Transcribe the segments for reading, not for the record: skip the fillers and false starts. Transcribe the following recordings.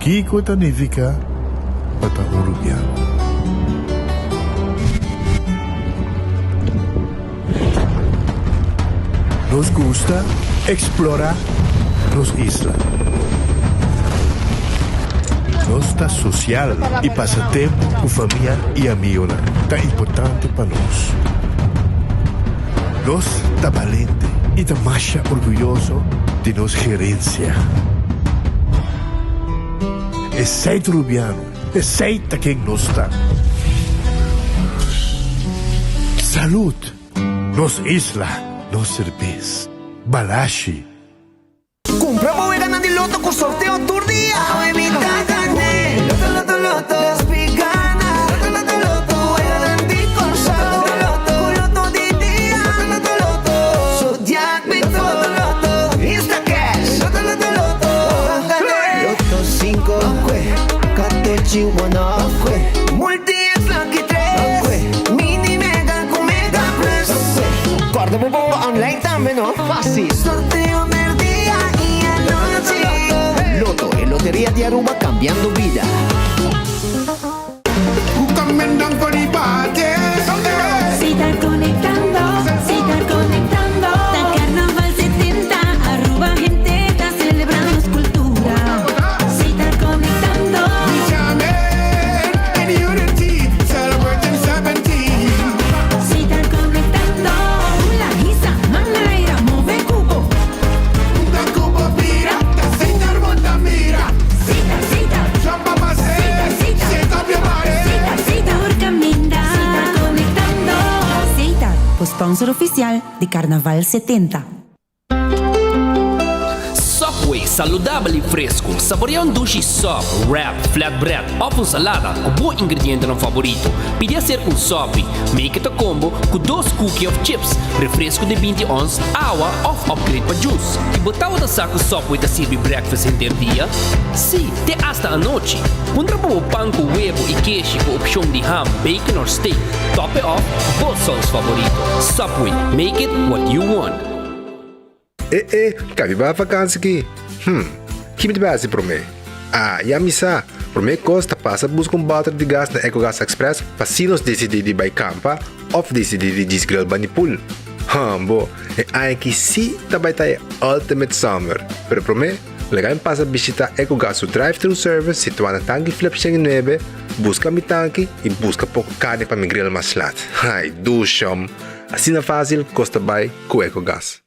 Kiko ta nifiká pa ta un rubiano? Nos gusta eksplorá nos isla. Nos ta sosial i pasa tempu ku famia i amigonan ta importante pa nos. Nos ta balente i ta masha orguyoso di nos gerensia. Esei ta Rubiano, esei ta ken nos ta. Salud! Nos isla, nos serbes. Balashi. Cumpra bo weganan di loto cu sorteo tur dia. Awe mi ta gane. Loto loto loto. Despi gana. Loto loto loto. Weganan di Corsou. Loto loto. Cu loto di dia. Loto loto loto. Zodiac Big Four. Loto loto. Instacash. Loto loto loto. Gane. Loto cinco. Katochi one. Multi X Lucky tres. Mini Mega cu Mega Plus. Corda bo bongo online tambe no. Facil. Sorteo merdia y anochi. Lotto, e loteria di Aruba cambiando bida. Si ta conectando, si ta conectando. Ta Carnaval 70, Aruba hende ta celebra nos cultura. Si ta conectando. Si ta conectando. Hula, hisa, man na aira, move cubo. Sita, sita. Sita, sita. Sita, sita. Tur caminda. Si ta conectando. Sita, bo sponsor oficial di Carnaval 70. Subway, saludabel y fresco. Saborea un dushi sub, wrap, flatbread of un salada cu bo ingredientenan favorito. Pidi hacer un sopi. Make it a combo cu dos cookie of chips, refresco di 20 ons, awa of upgrade pa juice. Y bo tabata sa cu Subway ta sirbi breakfast henter dia? Sí, te hasta anochi. Puntra pa bo pan cu webo y keshi cu opcion di ham, bacon or steak. Top it off cu bo saus favorito. Subway, make it what you want. E e, ka mi bai vakansi ki? Hm, ki mi ta bai hasi promé? Ah, ya mi sa! Promé kos ta pasa buska un bòter di gas na Ecogas Express pa si nos disidí di bai kampa òf disidí di djis grill bani pool. Hambo, e aña aki sí ta bai ta e ultimate summer! Pero promé, laga mi pasa bishitá Ecogas su drive-thru service situá na Tanki Flip 109, buska mi tanki i buska poko karni pa mi grill mas lat. Ai, dushom! Asina fásil kos ta bai ku Ecogas.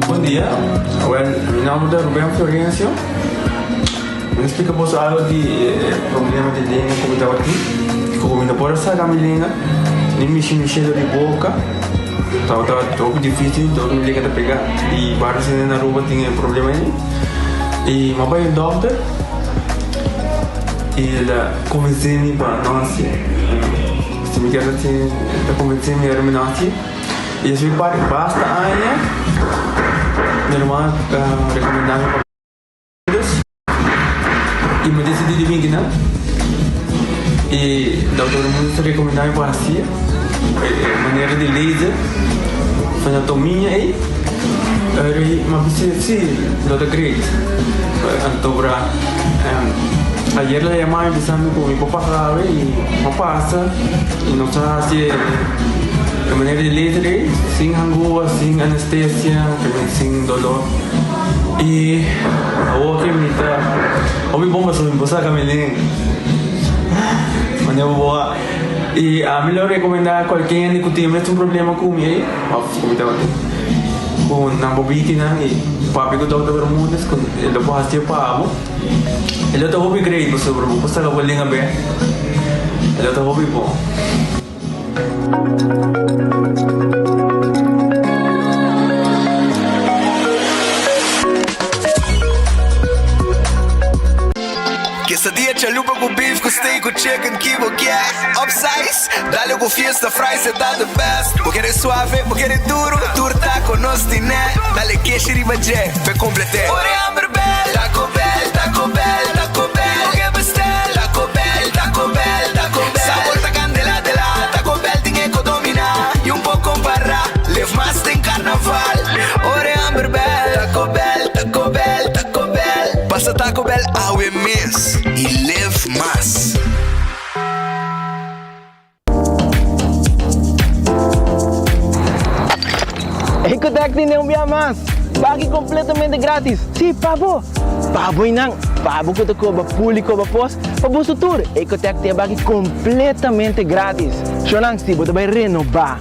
Bon dia, awel mi nomber ta Ruben Florencio. Mi ta splika boso algo di e problema di lenga ku mi tabatin. Ku mi no por a saka mi lenga, ni mishi mi shelo di boka. Tabata hopi dificil, dor mi lenga ta pega. I varios hende na Aruba tin e problema ei. I mi a bai un dokter i el a konvensé mi pa no hasié. Si mi kier hasié, el a konvensé mi ora mi no hasié. I despues basta aña mi ruman a rekomendá mi pa. I mi decidí di bin kinan. I dokter Muñoz ta recomendá mi pa hacié e manera di laser anatomia ei. Pero mi a bisa si lo ta great. Anto bra ayer la yama mi bisa mi ku mi por pasa awe i mi a pasa i nos a haci e manera di laser ei sin hangua, sin anestesia, sin dolor. I awor ke mi ta hopi bon pasobra mi por saka mi lenga manera bo por wak. I ami lo rekomendá kualke hende ku tin e mesun problema ku mi ei òf ku mi tabatin ku nan por bini nan i papia ku Dòkter Bermudez ku e lo por hasié pa bo. E lo ta hopi great pasobra bo por saka bo lenga bèk. E lo ta hopi bon. Chalupa ku beef, ku steak, ku chicken, ki bo kier? Upsize? Dale ku fiesta fries, e ta the best. Bo kere suave, bo kere duro, tur taco nos tine. Dale keshi riba dje, p'e complete. Ora e hamber bel, Taco Bell, Taco Bell, Taco Bell. Bo ke bestel? Taco Bell, Taco Bell, Taco Bell. Sabor ta candela de la, Taco Bell tin e ko domina. Y un poco compara, live mas den carnaval. Ora e hamber bel, Taco Bell, Taco Bell, Taco Bell. Pasa Taco Bell awe mes y live mas. Ecotec tene un bia mas! Pagi completamente gratis! Sí, pa bo! Pa bo y nan, pa bo cu ta coba pul y coba pos, pa boso tur, Ecotec tin e baki completamente gratis! Shonan, si bo ta bay renoba,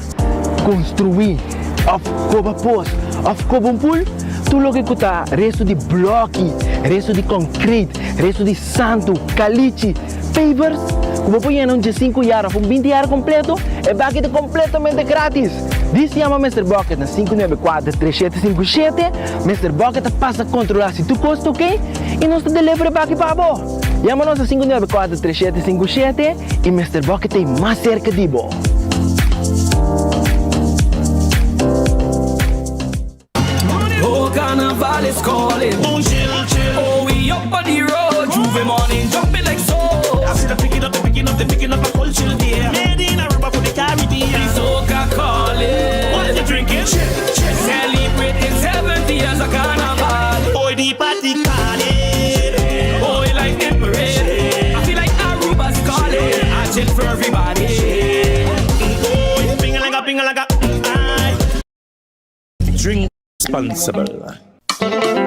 construi, of coba pos, of coba un pul, tur loke cu ta resto di bloki, resto di concrete, resto di santu, calichi, Pavers ku bo por yena un diesinku yar òf un binti yar kompleto, e baki ta kompletamente gratis! Dis yama Mister Bucket na 594 3757, Mister Bucket ta pasa kontrolá si tur kos ta oke i nos ta deliver e baki pa bo! Yama nos na 594 3757 i Mister Bucket ta ei mas serka di bo! Oh carnaval is calling Oh we up on the road J'ouvert morning jumping like so I see the picking up the picking up the picking up a culture there Made in Aruba for the Caribbean Soca calling What you drinking? Celebrating 70 years of carnaval Oh the party calling Oh like the parade I feel like Aruba's calling I chill for everybody Oh pingalaga pingalaga ay Drink responsible.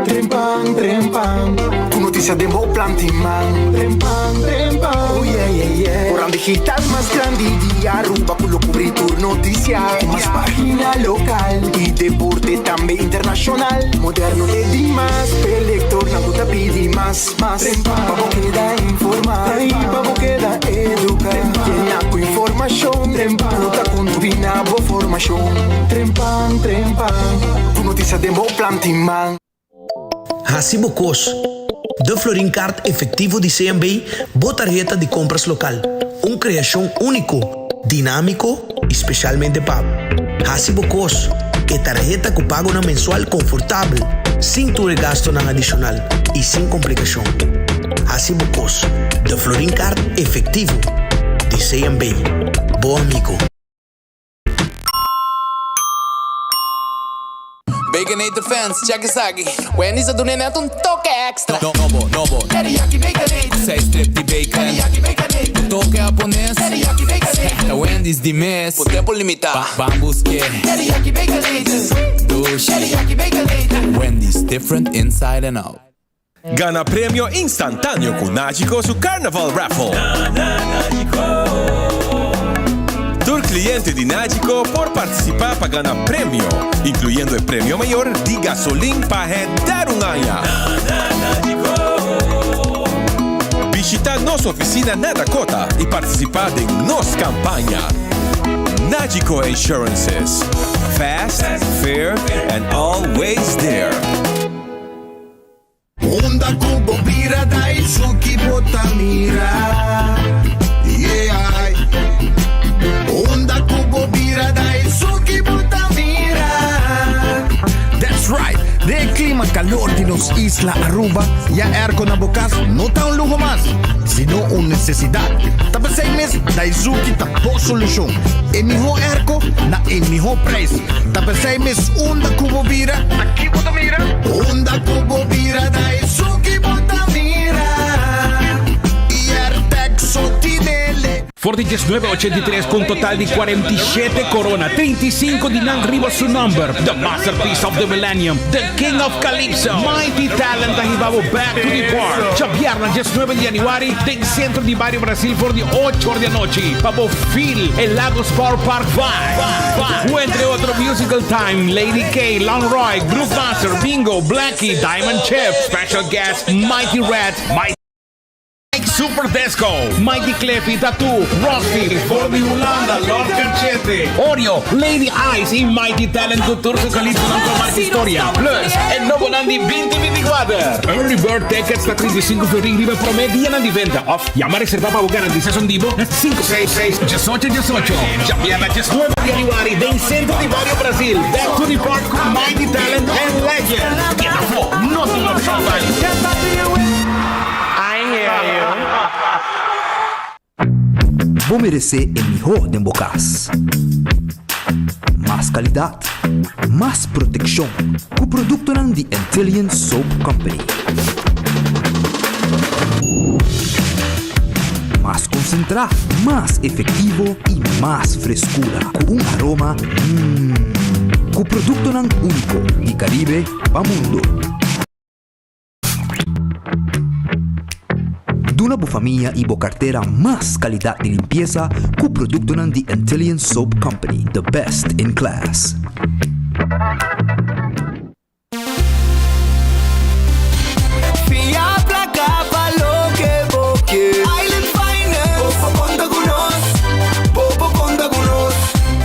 Trempan, trempan, ku notisia den bo plan tin man. Trempan, trempan, oh yeah, yeah, yeah. Koran digital mas grandi di Aruba ku lo kubri tur notisia. Ku mas pagina lokal i deporte tambe internashonal. Moderno te dimas, p'e lektornan ku ta pidi mas, mas. Pa bo keda informá i pa bo keda eduká. Yena ku informashon ku ta kontribuí na bo formashon. Trempan, trempan, ku notisia den bo plan tin man. Hasi bo kos. De Florin Card Efectivo di CMB, bo tarheta di kompras lokal. Un kreashon úniko, dinámiko i spesialmente pa bo. Hasi bo kos. E tarheta ku pagonan mensual konfortabel, sin tur e gastonan adishonal i sin komplikashon. Hasi bo kos. De Florin Card Efectivo di CMB. Bo amigo. Baconator fans, check esaki. Wendy's a dun'e net un toke extra. Nobo, nobo. Teriyaki Baconator. Seis strip di bacon. Teriyaki Baconator. Un toke Hapones. Teriyaki Baconator. Ta Wendy's di mes. Por tempo limita. Ban busk'e. Teriyaki Baconator. Dushi. Teriyaki Baconator. Wendy's, different inside and out. Gana premio instantáneo ku Nagico su Carnaval Raffle. Tur kliente di Nagico por partisipá pa gana premio, inkluyendo e premio mayor di gasolin pa henter un aña. Bishita nos ofisina na Dakota i partisipá den nos kampaña. Nagico Insurances, fast, fair and always there. Unda ku bo bira Daisuki bo ta mira Yeah Unda ku bo bira Daisuki bo ta mira That's right! Den e klima kalor di nos isla Aruba, ya airco na bo kas no ta un luho mas, sino un nesesidat. Ta p'esei mes Daizuki ta bo solushon. E mihó airco na e mihó preis. Ta p'esei mes unda ku bo bira, ta ki bo ta mira? Unda ku bo bira ta esun ki bo ta mira I Airtag so tinele. For di 1983 cu un total di 47 corona, 35 di nan riba su nomber, The Masterpiece of the Millennium, The King of Calypso, Mighty Talent ta hiba bo back to the park, djabièrnè 19 di januari den Centro di Bario Brasil for di ocho or di anochi pa bo feel e Lago Sport Park vibe. Cu entre otro Musical Time, Lady K, Long Roy, Groove Master, Bingo, Blackie, Diamond Chef, Special Guest, Mighty Red, Mighty. Super Disco, Mikey Cliffy, Tattoo, Rusty, For di Hulanda, Lord Cachete, Oreo, Lady Ice y Mighty Talent cu tur su calypsonan cu a marca historia. Plus, e nobonan di binti binticuater. Early bird tickets ta 35 florin riba e prome dianan di venta of yama reserva pa bo garantisa son di bo na 566 18 18. Djabièrnè 19 di januari den Centro di Bario Brasil, Back to the Park cu Mighty Talent and Legend. Keda afo, no tin opcion bai. I hear you. Bo meresé e mihó den bo kas. Mas kalidat, mas protekshon ku produktonan di Antillian Soap Company. Mas konsentrá, mas efektivo i mas freskura ku un aroma mmm. Ku produktonan úniko di Karibe pa mundu. Duna bo famia y bo cartera mas calidad di limpieza cu productonan di Antillian Soap Company, the best in class. Fia placa pa loke bo ke. Island Finance. Bo por conta cu nos. Bo por conta cu nos.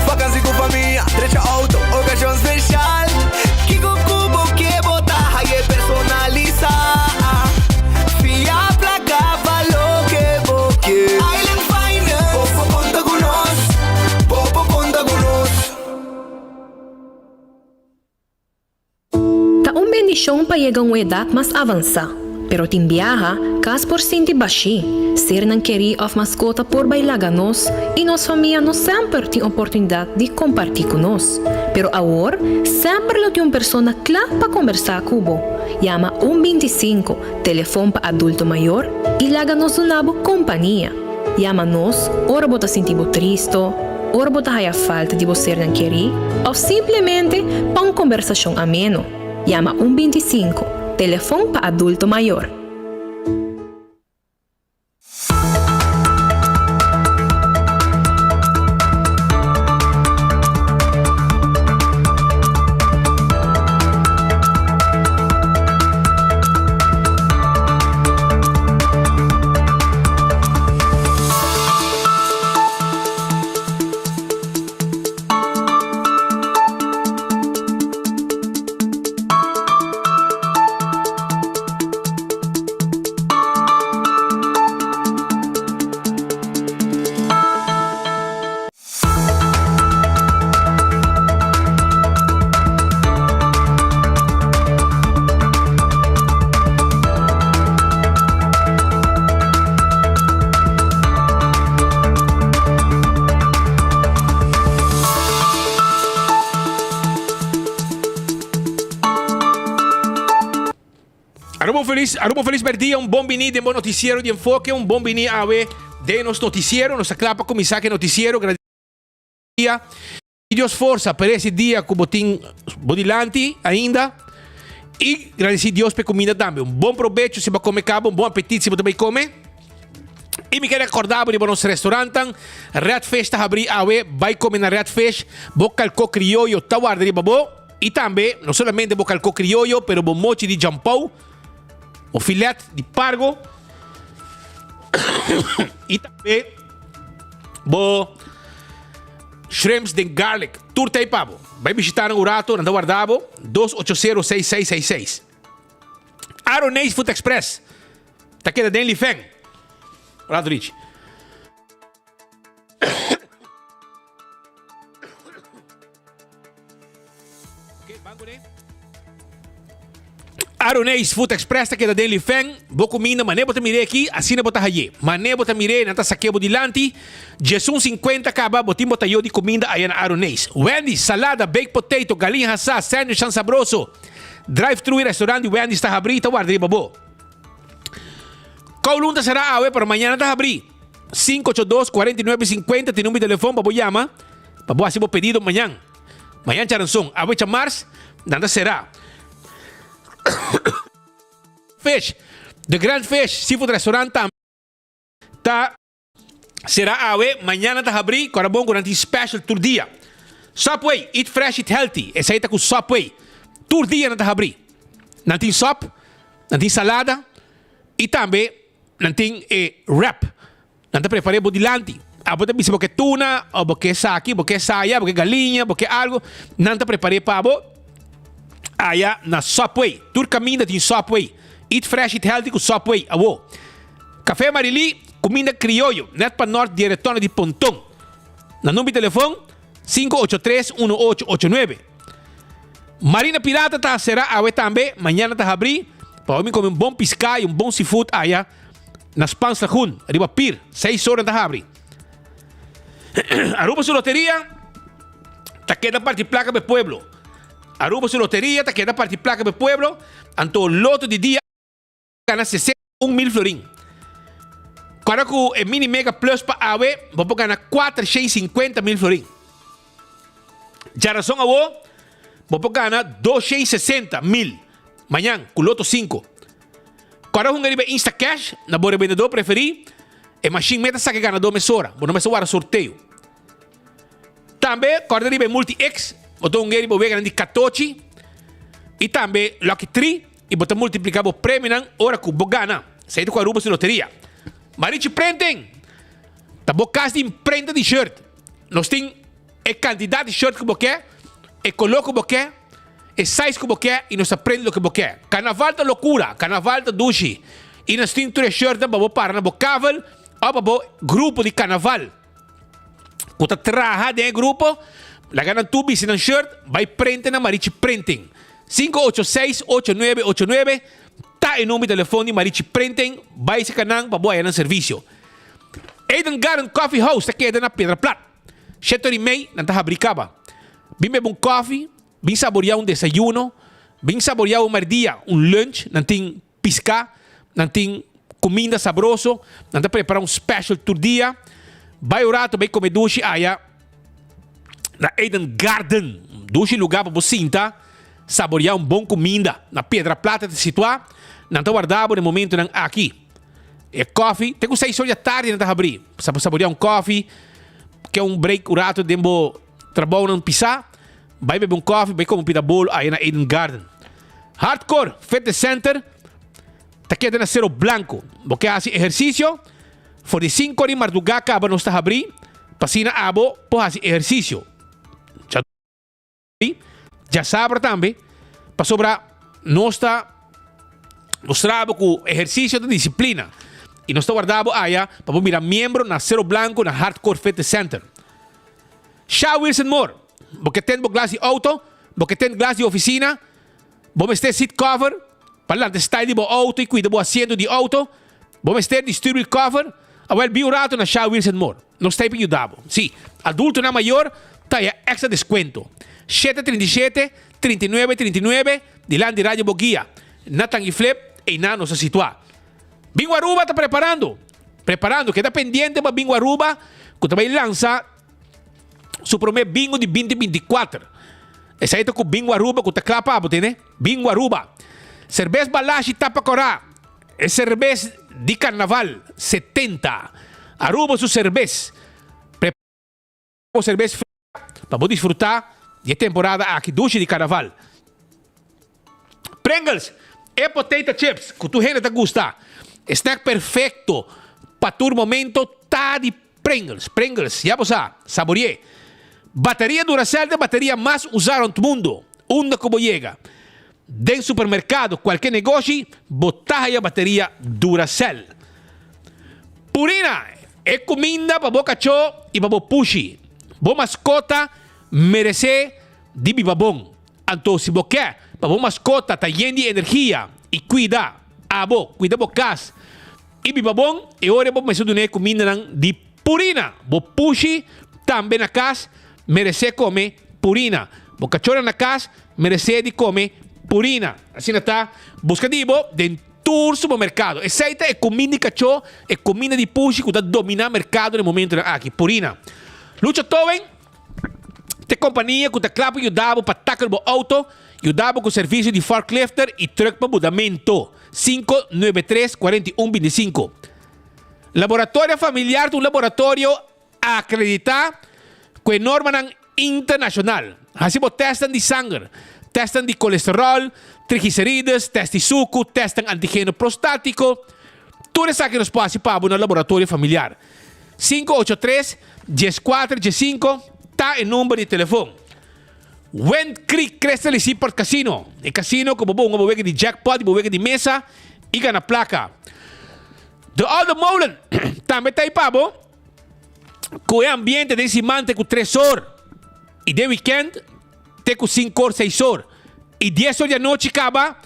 Vakantie cu famia, drecha auto, ocasion special. Kiko ku bo ke bo ta haye personalisa. Fia plaka pa loke bo ke. Island Finance. Bo por konta ku nos. Bo por konta ku nos. Ta un bendishon pa yega un edat mas avansá, pero tin biaha kas por sinti bashí, sernan kerí òf maskota por bai laga nos i nos famia no semper tin oportunidat di kompartí ku nos. Pero awor, semper lo tin un persona kla pa kombersá ku bo. Yama un 25, telefon pa adulto mayor, i laga nos duna bo kompania. Yama nos ora bo ta sinti bo tristo, ora bo ta haya falta di bo sernan kerí, òf simplemente pa un kombersashon ameno. Yama un 25, telefon pa adulto mayor. Aruba un felis, Aruba un felis merdia, un bon bini den bo noticiero di Enfoke, un bon bini awe den nos noticiero. Nos ta kla pa kuminsá ku e noticiero. Dia. Dios forsa pa ese dia ku bo tin bo dilanti ainda. I gradisí Dios pa e kuminda tambe. Un bon probecho si bo a kome kaba, un bon apetit si bo ta bai kome. I mi kere rekordá bo riba nos restaurantan. Red Fish ta habrí awe, bai kome na Red Fish. Bo kalkó krioyo ta warda riba bo. I tambe, no solamente bo kalkó krioyo, pero bo mochi di jampou, bo filet di pargo. I tambe bo shrimps den garlic. Tur ta ei pa bo. Bai bishita nan un rato, nan ta warda bo. 280 6666. Aroneis Food Express ta keda den Lifeng. Rato Rich. Aroneis Food Express ta keda den Lifeng. Bo kuminda mane bo ta mir'é aki, asina bo ta hay'é. Mane bo ta mir'é, nan ta sak'é bo dilanti. Djesun sinkuenta kaba, bo tin bo tayo di kuminda aya na Aroneis. Wendy's, salada, baked potato, galin hasá, sandwichnan sabroso. Drive-thru i restaurant di Wendy's ta habrí i ta warda riba bo. Kowloon ta será awe, pero mañana ta habrí. 582 49 50 tin number di telefon pa bo yama pa bo hasi bo pedido mañan. Mañan charanson, awe chamars, nan ta será. Fish, The Grand Fish Seafood Restaurant tambe ta será awe, mañana ta habrí, kòrda bon ku nan tin special tur dia. Subway, eat fresh, eat healthy, esei ta ku Subway. Tur dia nan ta habrí. Nan tin sòp, nan tin salada i tambe. Nan tin e wrap. Nan ta prepar'é bo dilanti. Abo ta bisa bo ke tuna, o bo ke esaki, bo ke esaya, bo ke galiña, bo ke algo. Nan ta prepar'é pa bo aya na Subway. Tur kaminda tin Subway. Eat fresh, eat healthy ku Subway awo. Café Marilí, kuminda krioyo, nèt pa nòrt di e retorno di Ponton. Nan number di telefon, 583 1889. Marina Pirata ta será awe tambe, mañana ta habrí pa bo bin come un bon piská y un bon seafood aya na Spaans Lagoon, riba pier. Seis ora ta habri. Aruba su loteria ta keda parti plaka pa e pueblo. Aruba su loteria ta keda parti plaka pa e pueblo, anto loto di dia. Gana 61 mil florin. Kòrda ku e mini mega plus pa awe bo por gana 450 mil florin. Djarason awo bo por gana 260 mil mañan ku loto 5. Kòrda hunga riba Instacash na bo rebendedor preferí, e mashin meta saka e ganadó mesora, bo no mester wara sorteo. Tambe kòrda riba e Multi X, bo ta hunga riba weganan di katochi i tambe Lucky Tree i bo ta multipliká bo premionan ora ku bo gana. Esei ta ku Aruba su loteria. Marichi Printing ta bo kas di imprenta di shirt. Nos tin e kantidat di shirt ku bo ke, e koló ku bo ke, e size ku bo ke i nos ta print loke bo ke. Karnaval ta lokura, karnaval ta dushi i nos tin tur e shirtnan pa bo para na bo kavel òf pa bo grupo di karnaval. Ku ta traha den e grupo, laga nan tur bisti nan shirt, bai prente na Marichi Printing. 586 8989 ta e number di telefon di Marichi Printing, bai seka nan pa bo haya nan servisio. Eden Garden Coffee House ta keda na Piedra Plat. Shete ora i mei nan ta habri kaba. Bin bebe un kofi, bin saboria un desayuno, bin saboria un merdia, un lunch, nan tin Piská, nan tin kuminda sabroso, nan ta prepará un special tur dia. Bai un rato bai kome dushi aya na Eden Garden. Dushi lugá pa bo sinta, saboriá un bon kuminda. Na Piedra Plata ta situá. Nan ta warda bo na e momentunan aki. E kòfi, te ku seis or di atardi nan ta habrí. Sa bo saboriá un kòfi, ke un break un rato den bo trabounan pisá, bai bebe un kòfi, bai kome un pida bolo aya na Eden Garden. Hardcore Fitness Center ta keda na Cero Blanco. Bo ke hasi ehersisio? For di sinku di mardugá kaba nos ta habrí pa asina abo por hasi ehersisio. Djasabra tambe, pasobra nos ta mustra bo ku ehersisio ta disiplina i nos ta warda bo aya pa bo bira miembro na Cero Blanco na Hardcore Fitness Center. Sha Wilson Moore, bo ke ten bo glas di outo? Bo ke ten glas di oficina? Bo mester seat cover pa lanta style di bo auto y cuida bo asiento di auto? Bo mester di stuurwiel cover? Awel bin un rato na Shah Wheels and More. Nos ta ei pa yuda bo. Sí, adultonan mayor ta haya extra descuento. 737, 39, 39, dilanti di Radio Boguia. Na Tangi Flip, einan nos ta situa. Bingo Aruba ta preparando. Preparando. Keda pendiente pa Bingo Aruba cu ta bay lansa su prome bingo di 2024. Esei ta ku Bingo Aruba ku ta kla pa bo, tene? Bingo Aruba. Serbes Balashi tapa korá. E serbes di karnaval 70. Aruba su serbes. Prepara bo serbes fria pa bo disfrutá di e temporada aki dushi di karnaval. Pringles, e potato chips ku tur hende ta gusta. E snack perfekto pa tur momento ta di Pringles, Pringles, ya bo sa, saborié. Bateria Duracell ta e bateria mas usá rònt mundu. Unda ku bo yega, den supermerkado, kualke negoshi, bo ta haya bateria Duracell. Purina, e kuminda pa bo kachó i pa bo pushi. Bo maskota meresé di biba bon. Anto si bo ke pa bo maskota ta yen di energia i kuida abo, kuida bo kas, I biba bon, e ora bo mester dun'é kumindanan di purina. Bo pushi tambe na kas meresé kome purina. Bo kachornan na kas meresé di kome purina. Asina ta, buska di bo den tur supermerkado. Esei ta e kuminda di kachó, e kuminda di pushi ku ta dominá merkado na e momentunan aki, purina. Lucha Towing ta e kompania ku ta kla pa yuda bo pa takel bo outo, yuda bo ku servisio di forklifter i trùk pa mudamentu. 593 41 25. Laboratorio Familiar ta un laboratorio akreditá ku e normanan internashonal. Hasi bo tèstnan di sanger, tèstnan di kolesteròl, trigliserides, tèst di suku, tèstnan antigeno prostátiko. Tur esaki nos por hasi pa bo na Laboratorio Familiar. 583 14 15 ta e number di telefon. Wind Creek Crystal y Seaport Casino, e casino cu bo por hunga bo wega di jackpot y bo wega di mesa y gana placa. De Oude Molen tambe ta ei pa bo cu e ambiente den siman te cu tres or y den weekend te cu cinco or seis or y dies or di anochi caba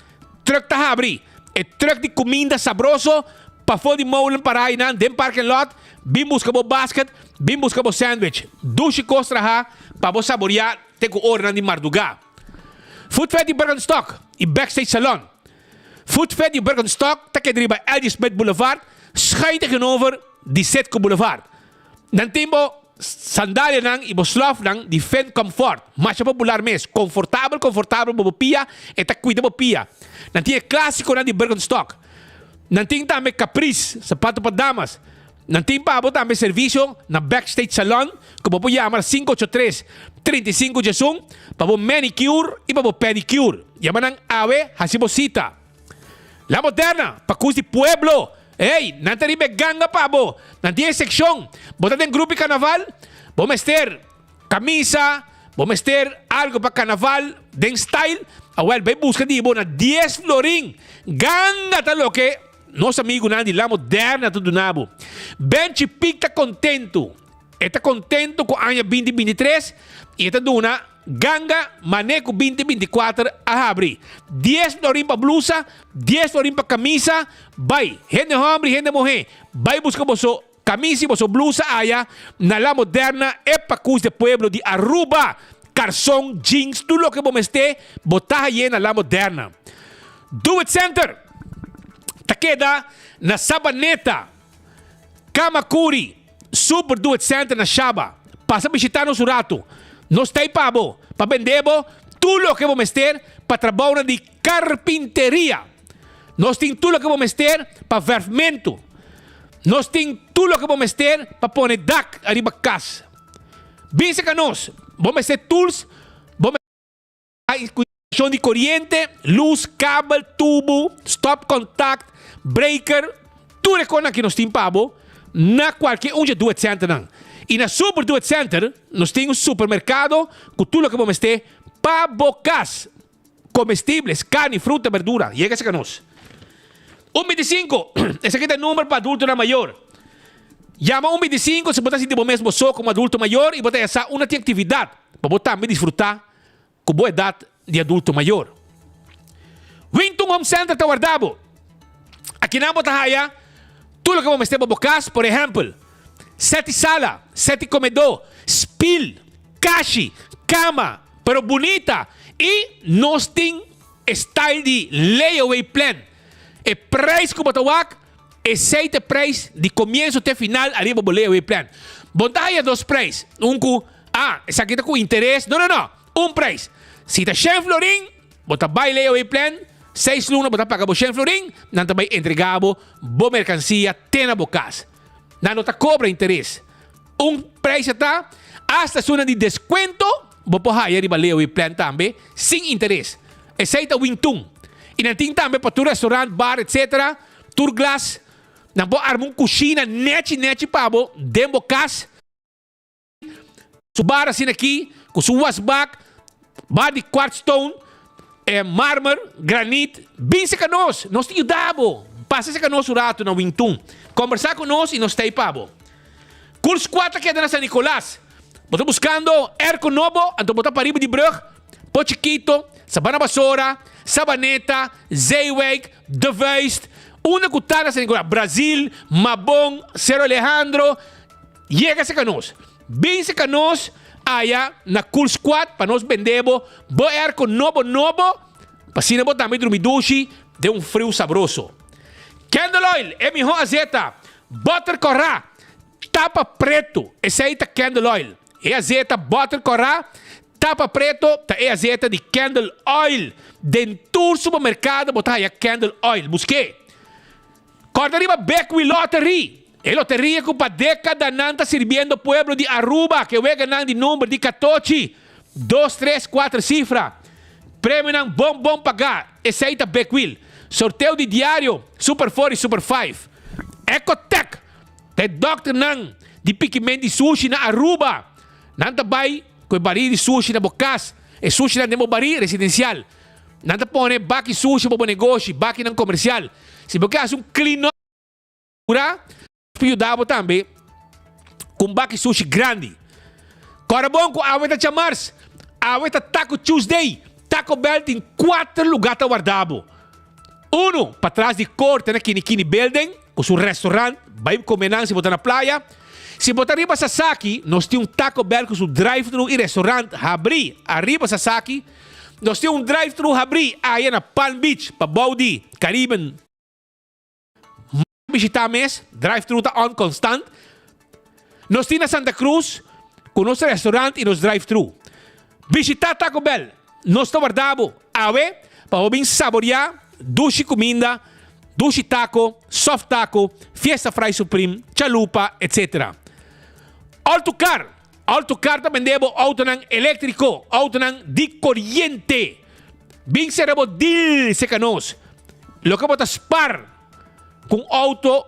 truck ta habri. E truck di cuminda sabroso pafo di molen para einan den parking lot bin busca bo basket bin busca bo sandwich. Dushi cos traha pa bo saboria te cu oranan di marduga. Food Fair di Bergenstock y Backstage Salon. Food Fair di Bergenstock ta keda riba LG Smith Boulevard schuin tegenover di Citgo Boulevard. Nan tin bo sandalianan y bo slofnan di Finn Comfort, masha popular mes, confortabel confortabel bo bo pia, e ta cuida bo pia. Nan tin e clasiconan di Birkenstock. Nan tin tambe Caprice, sapato pa damas. Nan tin pa bo tambe servicio na Backstage Salon cu bo por yama na 583 35 11 pa bo manicure y pa bo pedicure. Yama nan awe, haci bo cita. La Moderna, pa cus di pueblo. Ey, nan ta riba e ganga pa bo. Nan tin e seccion. Bo ta den grupo di carnaval? Bo mester camisa, bo mester algo pa carnaval den style? Awel, bay busca di bo na dies florin. Ganga ta loke nos amigunan di La Moderna ta duna bo. Benchi Piek ta contento. E ta contento cu aña binti 23 y e ta duna. Ganga, mané ku binti 24 a habri. Dies florin pa blusa, dies florin pa kamisa, bai, hende hòmber i hende muhé, bai buska boso kamisa i boso blusa aya na La Moderna e pakus de pueblo di Aruba. Karson, jeans, tur loke bo mester, bo ta hay'é na La Moderna. Do It Center ta keda na Sabaneta. Kamakuri, Super Do It Center na Shaba. Pasa bishita nos un ratu. Nos ta ei pa bo, pa bende bo tur loke bo mester pa trabounan di karpinteria. Nos tin tur loke bo mester pa verfmentu. Nos tin tur loke bo mester pa pone dak ariba kas. Bin serka nos. Bo mester tools, bo Instalacion di coriente, luz, kabel, tubo, stop contact, breaker, tur e cosnan aki nos tin pa bo na cualkier un dje Do It Centernan. Y na Super Do It Center nos tin un supermercado cu tur loke bo mester pa bo cas. Comestibles, carni, fruta, berdura. Yega cerca nos. Un 25, esaki ta e number pa adultonan mayor. Yama un 25 si bo ta sinti bo mes bo so como adulto mayor y bo ta yasa una tin actividad pa bo tambe disfruta ku bo edat di adulto mayor. Wington Home Center ta warda bo. Akinan bo ta haya tur loke bo mester pa bo kas, por ehèmpel, sèt di sala, sèt di komedó, spil, kashi, kama, pero bunita i nos tin e style di layaway plan. E prijs ku bo ta wak, esei ta e prijs di komienso te final ariba bo layaway plan. Bo ta haya dos prijs, un ku Ah, esaki ta ku interes. No, no, no. Un prijs. Si ta shen florin, bo ta bai layaway plan, seis luna bo ta paga bo shen florin, nan ta bai entrega bo bo merkansia te na bo kas. Nan no ta kobra interes. Un prijs a ta, hasta esunnan di deskuento bo por haya riba layaway plan tambe, sin interes. Esei ta wintun. I nan tin tambe pa tur restaurant, bar, etc. Tur glas. Nan por arma un kushina nechi nechi pa bo den bo kas. Su bar asina aki, ku su wasbak, bar di quartz stone, e marmer, granit. Bin serka nos, nos ta yuda bo. Pasa serka nos un ratu na Wintun. Kombersá ku nos i nos ta ei pa bo. Cool Squad ta keda na San Nicolas. Bo ta buskando airco nobo, anto bo ta pariba di brug, Pochiquito, Sabana Basora, Sabaneta, Zeewijk, De Vuist, unda ku ta na San Nicolas, Brazil, Mabon, Cerro Alejandro. Yega serka nos. Bin serka nos aya na Cool Squad pa nos bende bo bo airco nobo nobo pa asina bo tambe drumi dushi den un friu sabroso. Candle oil, e miho azeta. Butter kòrá, tapa pretu, esei ta candle oil. E azeta butter kòrá, tapa preto ta e azeta di candle oil. Den tur supermerkado bo ta haya candle oil. Busk'é. Kòrda riba Bekwee Lottery, e loteria ku pa dékadanan ta sirbiendo pueblo di Aruba ku e weganan di number di katochi, dos, tres, kuater sifra. Premionan bon bon pagá, esei ta Bekwil. Sorteo di diario, Super Four i Super Five. Ecotec ta e dòkternan di pikiment di sushi na Aruba. Nan ta bai ku e barí di sushi na bo kas, e sushinan den bo barí residensial. Nan ta pone baki sushi pa bo negoshi, bakinan komersial. Si bo ke hasi un clean up kura, nos por yuda bo tambe ku un baki sushi grandi. Kòrda bon ku awe ta djamars, awe ta Taco Tuesday. Taco Bell tin kuater lugá ta warda bo. Unu, patras di korte na Kini Kini Building, ku su restaurant, bai kome nan si bo ta na playa. Si bo ta riba Sasaki, nos tin un Taco Bell ku su drive-thru i restaurant habrí ariba Sasaki. Nos tin un drive-thru habrí aya na Palm Beach, pabou di Caribbean. Bishita mes, drive-thru ta on konstant. Nos tin na Santa Cruz ku nos restaurant i nos drive-thru. Bishita Taco Bell, nos ta warda bo awe pa bo bin saboriá dushi kuminda, dushi taco, soft taco, fiesta fry supreme, chalupa, etc. Autocar, Autocar ta bende bo autonan eléktriko, autonan di koriente. Bin sera bo deal serka nos. Loke bo ta spar ku un auto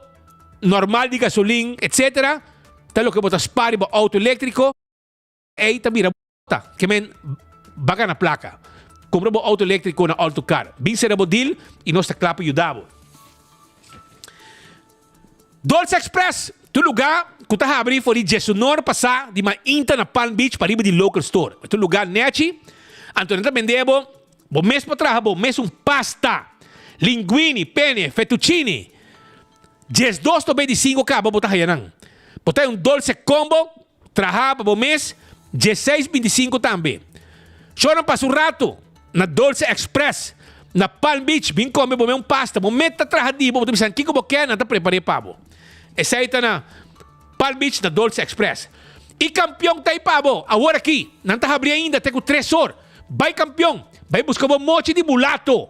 normal di gasolin, etc. Ta loke bo ta spar riba auto eléktriko. Ei ta bira bota, ke men ba gana plaka. Kumpra bo auto eléktriko na Autocar. Bin sera bo deal i nos ta kla pa yuda bo. Dolce Express, ta un lugá ku ta habri for di diesunor pasá di mainta na Palm Beach pariba di Local Store. E ta un lugá nechi, anto nan ta bende bo, bo mes por traha bo mes un pasta, linguini, penne, fettuccine. 12 tobe di sinku kaba bo ta haya nan. Bo ta haya un Dolce Combo Traha pa bo mes, dieseis bintisinco tambe. Shornan pasa un rato na Dolce Express na Palm Beach bin come bo me un pasta. Bo met ta traha di bo, bo ta bisa kico bo ke, nan ta prepare pa bo. Esey ta na Palm Beach na Dolce Express. Y Campeon ta ey pa bo awor aki. Nan ta habri ainda te cu tres or. Bay Campeon, bay busca bo mochi di bulato.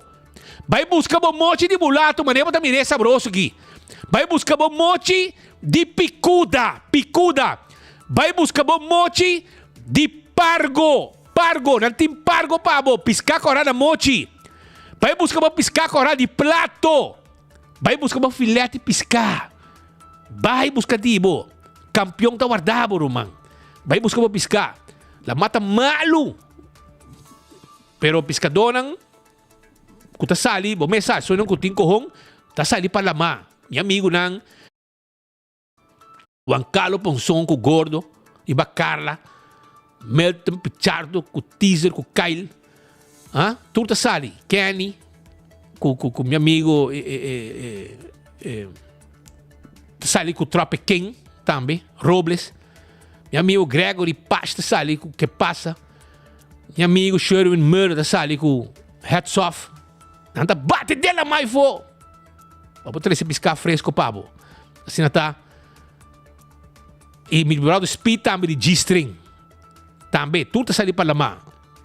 Bai buska bo mochi di mulato manera bo ta mir'é sabroso aki. Bai buska bo mochi di picuda, picuda. Bai buska bo mochi di pargo, pargo. Nan tin pargo pa bo, piská kòrá na mochi. Bai buska bo piská kòrá di plato. Bai buska bo filet di piská. Bai buska di bo. Kampion ta warda bo, ruman. Bai buska bo piská. La mata malu. Pero piskadónan ku ta sali, bo mes sa, esunnan ku tin kohon, ta sali pa lamá. Mi amigunan, Juan Carlos Ponson ku Gordo, Iba Carla, Milton Pichardo ku Teaser ku Kyle, ah, tur ta sali. Kenny ku ku ku mi amigo e, e, e, e, ta sali ku Trope King tambe, Robles. Mi amigo Gregory Pash ta sali ku Que Pasa. Mi amigo Sherwin Murray ta sali ku hats off. Nan ta bate den la mai fo. Pa bo trese piská fresco pa bo. Asina ta. I mi brother Speed tambe di G-string. Tambe, tur ta sali pa lamá.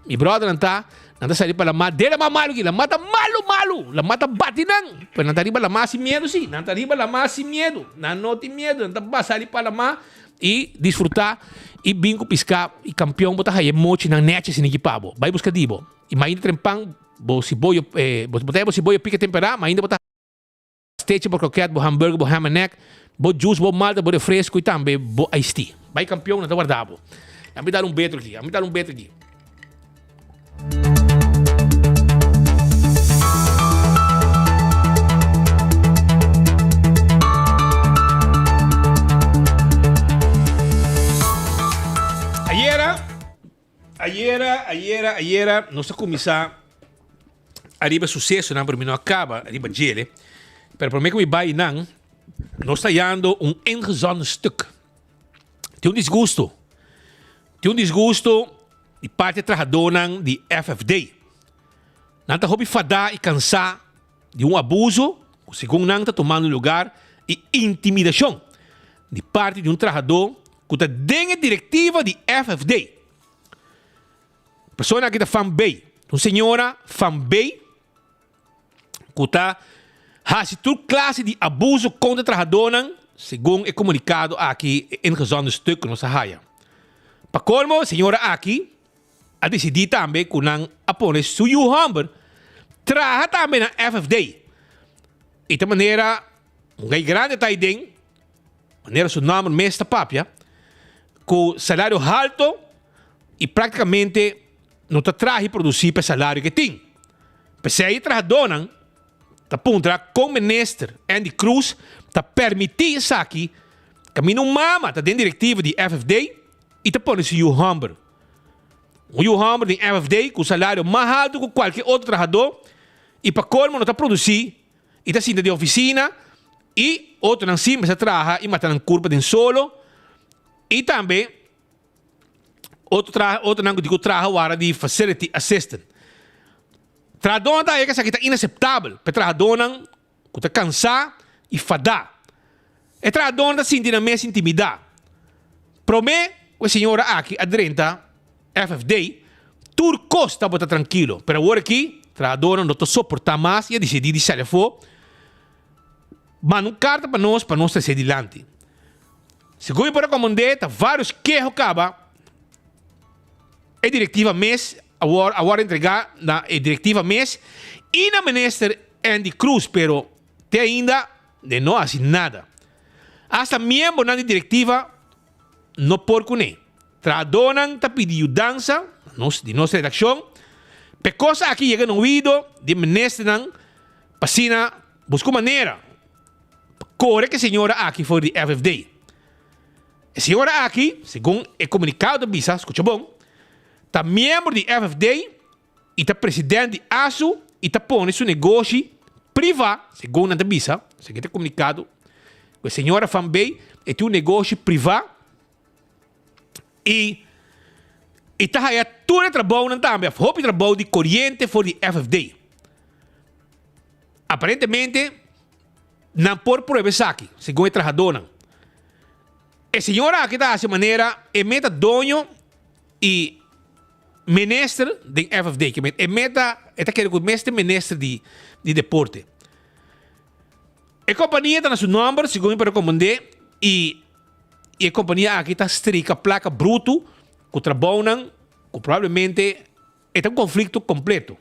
Mi brother nan ta, nan ta sali pa lamá. Den lamá malu ki. Lamá ta malu, malu. Lamá ta bati nan. Pero nan ta riba lamá sin miedu si. Nan ta riba lamá sin miedu. Nan no tin miedu. Nan ta ba sali pa lamá. I disfruta i bin ku piská i kampion bo ta haya e mochinan nechi asina ki pa bo. Bai buska di bo. I mainta trempan bo siboyo bo ta haya bo siboyo pika temperá, mainta bo ta stechi bo kroket, bo hamburger, bo ham and egg, bo juice, bo malta, bo refresco i tambe bo iced tea. Bai kampion nan ta warda bo. Ami dal un betro aki, ami dal un betro aki. Ayera, ayera, ayera, ayera, nos a kuminsá ariba susesonan, pero mi no a kaba ariba djele. Pero promé ku mi bai nan, nos ta hallando un ingezonden stuk. Tin un disgusto. Tin un disgusto di parti e trahadónan di FFD. Nan ta hopi fadá i kansá di un abuso ku segun nan ta tumando lugar i intimidashon di parti di un trahadó ku ta den e direktiva di FFD. Persona aki ta Van Bay, un señora Van Bay ku ta hasi tur klase di abuso kontra trahadónan, segun e komunikado aki, e ingezonden stuk ku nos a haya. Pa kolmo, e señora aki a disidí tambe ku nan a pone su yu hòmber traha tambe na FFD. I ta manera. Un gai grandi ta aiden, manera su nomber mes ta papia, ku salario halto i praktikamente no ta traha i produsí pa e salario ku e tin. P'esei e trahadónan ta puntra kon minister Endy Croes ta permití esaki kaminda un mama ta den direktiva di FFD i ta pone su yu hòmber. Un yu hòmber den FFD ku salario mas haltu ku kualke otro trahadó i pa kolmo no ta produsí i ta sinta den ofisina i otronan sin mester traha i mata nan kurpa den solo i tambe otro traha otronan ku tin ku traha wara di facility assistant. Trahadónan ta haña ku esaki ta inaseptabel pa e trahadónan ku ta kansá i fadá. E trahadónan ta sinti nan mes intimidá. Promé ku e señora aki a drenta FFD, tur kos tabata trankilo, pero awor aki trahadónan no ta soportá mas i a disidí di sali afó. Manda un karta pa nos pa nos trese dilanti. Segun mi por a komprendé ta vários keho kaba e direktiva mes a wòrdu entregá na e direktiva mes i na minister Endy Croes pero te ainda e no hasi nada. Asta miembronan di direktiva no por kuné. Trahadónan ta pidi yudansa nos di nos redakshon pa e kos aki yega na oido di e ministernan pa asina buska un manera pa kore ku e señora aki for di FFD. E señora aki, segun e komunikado ta bisa, skucha bon, ta miembro di FFD i ta president di ASU i ta pone su negoshi priva, segun nan ta bisa, segun e komunikado, ku e señora Van Bey e tin un negoshi priva i i ta haya tur e trabounan tambe, of hopi trabou di koriente for di FFD. Aparentemente nan por prueba esaki, segun e trahadónan. E señora aki ta hasi manera e meta doño i minister den FFD. Ke men e meta e ta kere ku mes ta minister di di deporte. E kompania ta na su nòmber segun mi por rekomend'é i i e kompania aki ta strika plaka brutu ku trabounan ku probablemente e ta un konflikto kompleto.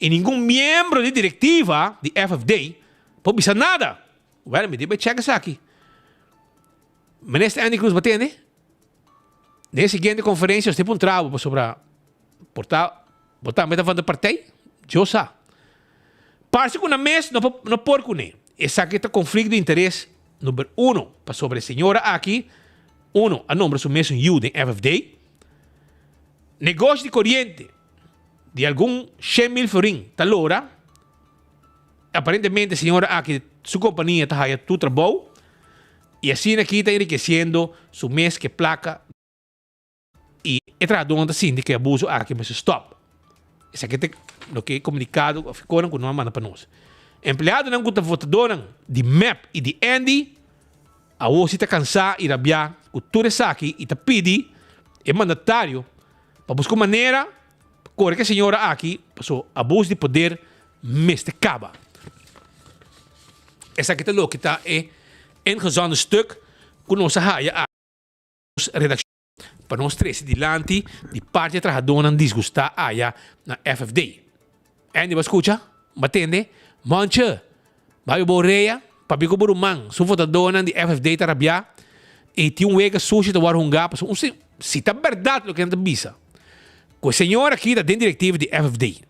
I ningun miembro di direktiva di FFD por bisa nada. Wèl mi debe chèk esaki. Minister Endy Croes bo tende? Den e siguiente konferensia nos tin puntra bo pasobra por ta bo tambe ta van de partij? Dios sa. Parse ku nan mes no por no por kuné. Esaki ta konflikto di interes number uno pasobra e señora aki uno a nombra su mes un yu den FFD. Negoshi di koriente di algun 100,000 florin ta lora. Aparentemente e señora aki su kompania ta haya tur trabou y asina aki ta enrikeciendo su mes ke placa y e trahadornan ta sinti ke abuso aki mester stop. Esaki ta loke e comunicado of e konan ku nan a manda pa nos. Empleadonan ku ta votadornan di mep y di Endy awor si ta cansa y rabia ku tur esaki y ta pidi e mandatario pa busca un manera pa kore ke señora aki paso abuso di poder mester kaba. Esaki ta loke ta e ingezonden stuk ku nos a haya a nos redakshon pa nos trese dilanti di parti e trahadónan disgustá aya na FFD. Andy bo a skucha? Bo a tende? Monche, bai bo orea pabia ku bo ruman su votadónan di FFD ta rabiá i tin un wega sushi ta wòrdu hungá pasobra un si ta bèrdat loke nan ta bisa ku e señor aki ta den direktiva di FFD.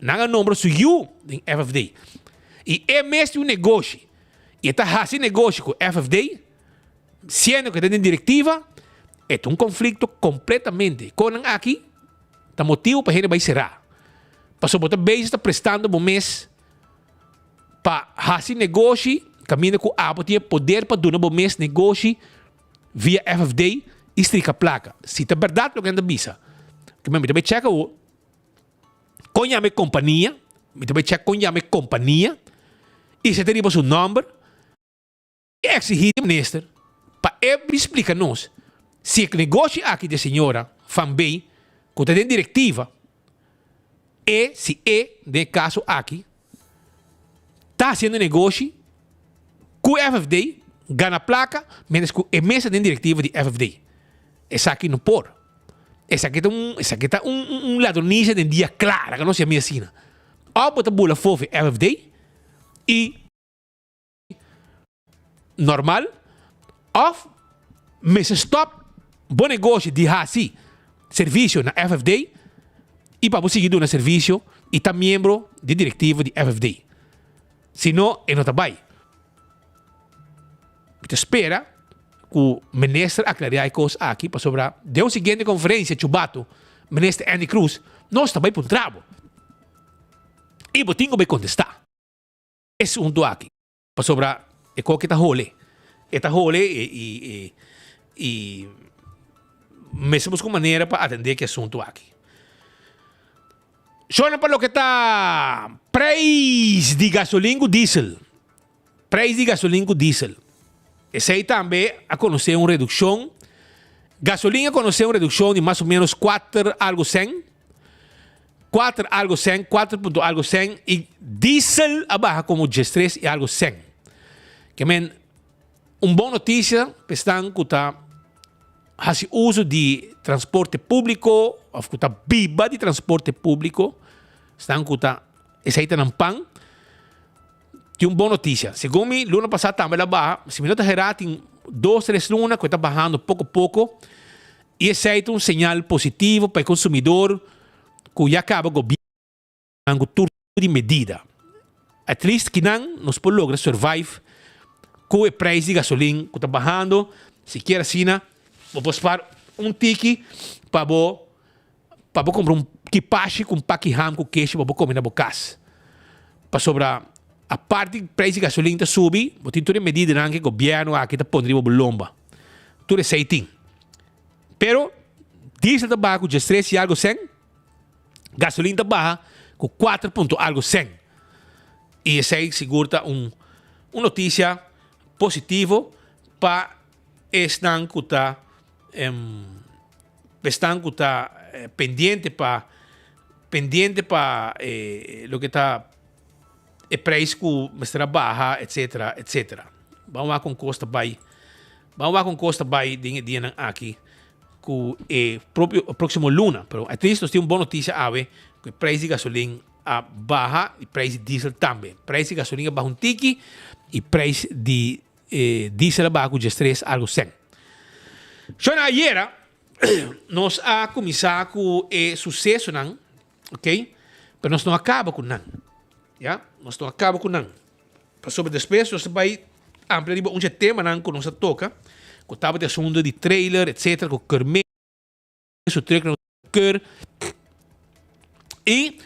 Nan a nombra su yu den FFD. I e mes tin un negoshi. I e ta hasi negoshi ku FFD, siendo ku e ta den direktiva, e ta un konflikto kompletamente. Kon nan aki ta motibu pa hende bai será. Pasobra bo ta bezig ta prestando bo mes pa hasi negoshi kaminda ku abo tin e poder pa duna bo mes negoshi via FFD i strika plaka. Si ta bèrdat loke nan ta bisa, mi ta bai chèk awor. Kon yama e kompania, mi ta bai chèk kon yama e kompania i si e ta riba su nòmber i eksigí di minister pa e bin splika nos si e negoshi aki di e señora Van Bey ku ta den direktiva e si e den e kaso aki ta hasiendo negoshi ku FFD gana plaka mientras ku e mes ta den direktiva di FFD. Esaki no por. Esaki ta un, esaki ta un, un, un ladronisia den dia kla, laga nos yama asina. Òf bo ta bula fofi FFD i normal òf mester stòp bo negoshi di hasi servisio na FFD i pa bo sigui duna servisio i ta miembro di direktiva di FFD. Si no, e no ta bai. Mi ta spera ku minister aklariá e kos aki pasobra den un siguiente konferensia chubato minister Endy Croes nos ta bai puntra bo i bo tin ku bai kontestá e asuntu aki pasobra e koki ta hole e ta hole i i i mester buska un manera pa atendé ku e asuntu aki. Shornan pa loke ta prijs di gasolin ku diesel. Prijs di gasolin ku diesel. Esei tambe a konosé un redukshon. Gasolin a konosé un redukshon di mas o ménos kuater algu sèn, kuater algu sèn, kuater punto algu sèn i diesel a baha komo diestres i algu sèn. Ke men un bon notisia pa esnan ku ta hasi uso di transporte públiko òf ku ta biba di transporte públiko, esnan ku ta esei ta nan pan. Tin un bon noticia. Segun mi, luna pasá tambe el a baha. Si mi no ta herá, tin dos, tres luna ku e ta bahando poko poko. I esei ta un señal positivo pa e konsumidor ku ya kaba gobièrnu ku tur tipo di medida. At least kinan nos por logra survive ku e prijs di gasolin ku ta bahando. Sikiera asina bo por spar un tiki pa bo Pa bo kumpra un kipashi ku un paki ham ku keshi pa bo kome na bo kas. Pasobra apart di preis di gasolin ta subi, bo tin tur e medidanan ku e gobièrnu aki ta pone riba bo lomba. Tur esei tin. Pero diesel ta baha ku diestres i algu sèn, gasolin ta baha ku kuater punto algu sèn. I esei sigur ta un un notisia positivo pa esnan ku ta Esnan ku ta pendiente pa pendiente pa loke ta e preis ku mester a baha etcetera etcetera. Ban wak kon kos ta bai ban wak kon kos ta bai den e dianan aki ku e propio proksimo luna. Pero at least nos tin un bon notisia awe ku e preis di gasolin a baha i preis di diesel tambe. Preis di gasolin a baha un tiki i preis di E diesel a baha ku diestres algu sèn. Shona ayera nos a kuminsá ku e susesonan, ok, pero nos no a kaba ku nan, ya, nos no a kaba ku nan. Pasobra despues nos ta bai amplia riba un dje temanan ku nos a toka, ku tabata e asuntu di trailer, etcetera, ku kermé. Su truck no keur y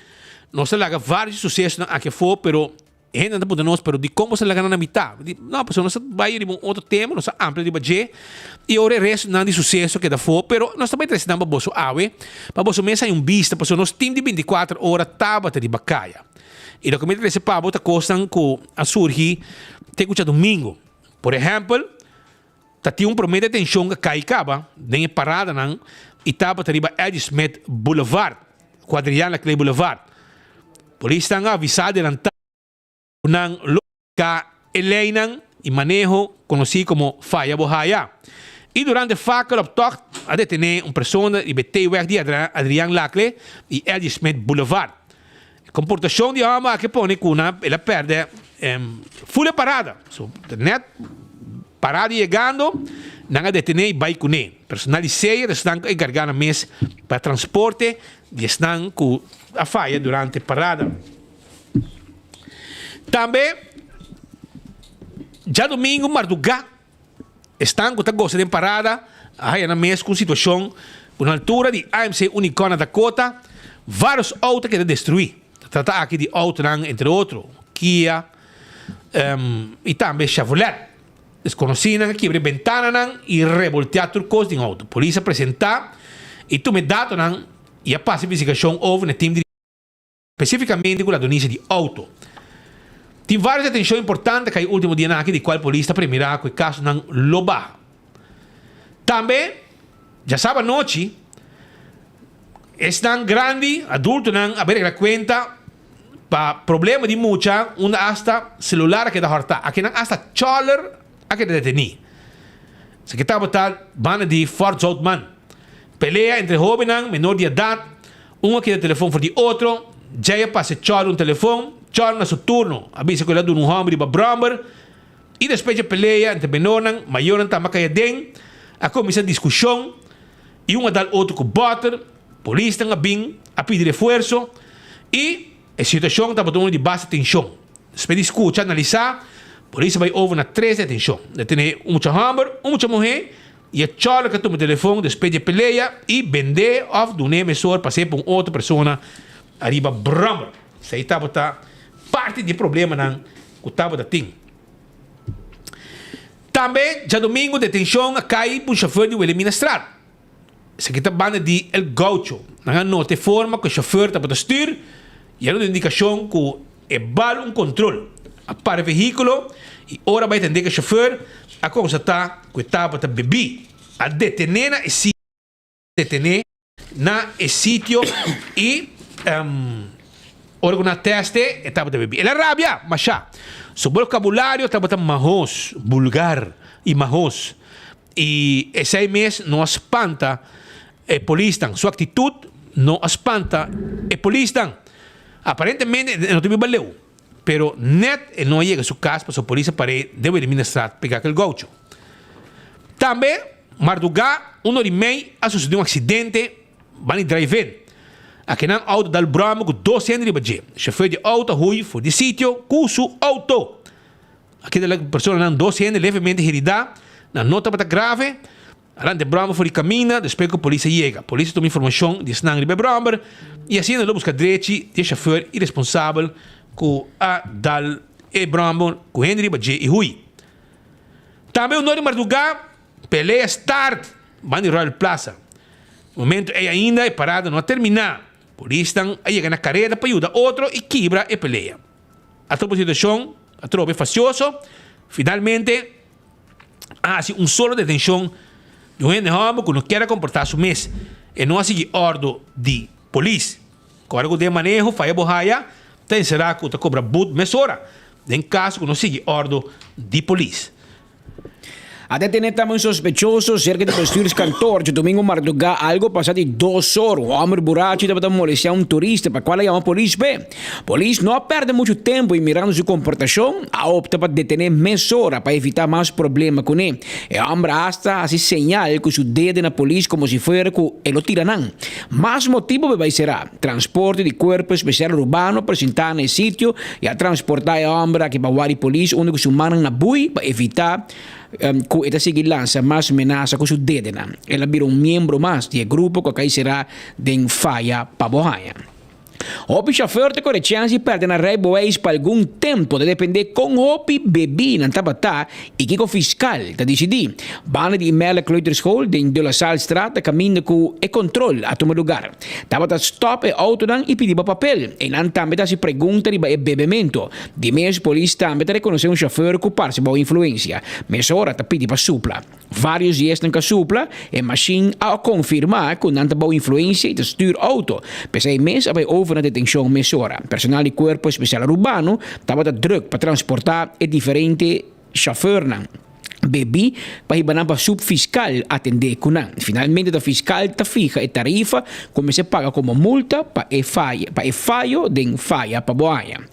nos a laga varios sucesonan aki afó pero hendenan ta puntra nos pero dikon boso a laga nan na mitad? Mi di no pasobra nos a bai riba un otro tema nos a amplia riba dje y ora e restonan di suceso keda afó pero nos ta bai trese nan pa boso awe pa boso mes haña un bista pasobra nos team di binticuater ora tabata riba kaya y loke mi ta trese pa bo ta kosnan ku a surgi te ku djadumingu por ehempel. Ta tin un promé detenshon a kai kaba den e paradanan i tabata riba Eddie Smith Boulevard ku Adriaan Laclé Boulevard. Polisnan a avisá adelantá ku nan lo apliká e leinan i maneho konosí komo faya bo haya. I durante fakeloptocht a detené un persona riba e T-weg di Adriaan Laclé i Eddie Smith Boulevard. E komportashon di e hòmber aki a pone ku nan el a pèrdè ful e parada. So net parada yegando nan a detené i bai kuné. Personal di seya ta esnan ku a enkargá nan mes pa transporte di esnan ku a faya durante parada. Tambe djadumingu mardugá Esnan ku ta gosa den parada a haya nan mes ku un situashon ku na altura di AMC Unicorn na Dakota, vários outo a keda destruí. Ta trata aki di outonan entre otro Kia i tambe Chevrolet. Deskonosínan a kibra e bentananan i rebolteá tur kos den outo. Polis a presentá i tuma e datonan i a pasa investigashon over na e tim di. Spesifikamente ku ladronisia di outo. Tin vários detenshon importante kai último dianan aki di kual polis ta premirá ku e kasonan lo baha. Tambe, djasaba anochi, esnan grandi, adultonan, a bai regla kuenta pa problema di mucha unda asta selular a keda hòrtá. Akinan asta chòler a keda detení. Esaki tabata banda di Fort Zoutman. Pelea entre hóbennan menor di edat, un a kita telefon for di otro, Jay a pasa Chòr un telefon, Chòr na su turno a bisa ku el a duna un hòmber riba bròmber. I despues dje pelea entre menornan, mayornan tambe a kai aden, a kuminsá diskushon i un a dal otro ku bòter, polisnan a bin a pidi refuerso i e situashon tabata unu di basta tenshon. Despues di skucha, analisá, polis a bai over na tres detenshon. Detené un mucha hòmber, un mucha muhé i e chòler ku a tuma telefon despues di e pelea i bend'é òf dun'é mesor pas'é pa un otro persona ariba bròmer. Esei tabata parti di e problemanan ku tabata tin. Tambe djadumingu detenshon a kai pa un shofèr di Wilhelminastraat. Esaki ta banda di El Gaucho. Nan a nota e forma ku e shofèr tabata stür i a duna indikashon ku e bal un kontrol. A para e vehíkulo i ora bai tende ku e shofèr a konstatá ku e tabata bebí. A detené na e detené na e sitio i ora ku nan a tèst'e e tabata bebí. El a rabia mashá. Su bokabulario tabata mahos, bulgar i mahos. I esei mes no a spanta e polisnan. Su aktitut no a spanta e polisnan. Aparentemente e no ta biba leu, pero nèt e no a yega su kas pasobra polis a par'é den Wilhelminastraat pegá ku el gaucho. Tambe mardugá un or i mei a susedé un aksidente banda di drive-in. Akinan outo dal bròma ku dos hende riba dje. Shofèr di outo a hui for di sitio ku su outo. A keda la personanan dos hende levemente heridá, nan no tabata grave. A lanta e bròmber for di kaminda despues ku polis a yega. Polis a tuma informashon di esnan riba e bròmber i asina lo buska drechi di e shofèr iresponsabel ku a dal e bròmber ku hende riba dje i hui. Tambe un nor di mardugá pelea start banda di Royal Plaza. Momento ei ainda e parada no a terminá. Polisnan a yega na kareda pa yuda otro i kibra e pelea. A topa situashon atrobe fasioso, finalmente a hasi un solo detenshon di un hende hòmber ku no kier a komportá su mes. E no a sigui òrdu di polis. Kòrda ku den maneho faya bo haya ta enserá ku ta kobra but mesora den kaso ku no sigui òrdu di polis. A detené tambe un sospechoso serka di bestuurskantoor djadumingu mardugá algo pasa di dos or. Un hòmber burachi tabata molestiá un turista pa kual a yama polis p'e. Polis no a pèrdè muchu tempu i mirando su komportashon a opta pa detené mesora pa evitá mas problema kuné. E hòmber asta hasi señal ku su dede na polis komo si fuera ku e lo tira nan. Mas motibu pa e bai será. Transporte di Cuerpo Especial Urbano a presentá na e sitio i a transportá e hòmber aki pa wari polis unda ku su mannan na bui pa evitá ku e ta sigui lansa mas menasa ku su dedenan. El a bira un miembro mas di e grupo ku a kai será den faya pa bo haña. Hopi shofèr ta kore chèns di pèrdè nan rijbewijs pa algun tempu, ta dependé kon hopi bebí nan tabata i kiko fiskal ta disidí. Banda di Imelda Kleuterschool den De La Sallestraat ta kaminda ku e kontrol a tuma lugar. Tabata stòp e outonan i pidi bo papel. Einan tambe ta hasi pregunta riba e bebemento. Di mes polis tambe ta rekonosé un shofèr ku parse bou influensia. Mesora ta pidi pa supla. Vários di esnan ku a supla e mashin a konfirmá ku nan ta bou influensia i ta stür outo. P'esei mes a bai over na detenshon mesora. Personal di Kuerpo Espesial Arubano tabata drùk pa transportá e diferente shofèrnan. Bebí pa hiba nan pa subfiskal atendé ku nan. Finalmente ta fiskal ta fiha e tarifa ku mester paga komo multa pa e faya pa e fayo den faya pa bo haña.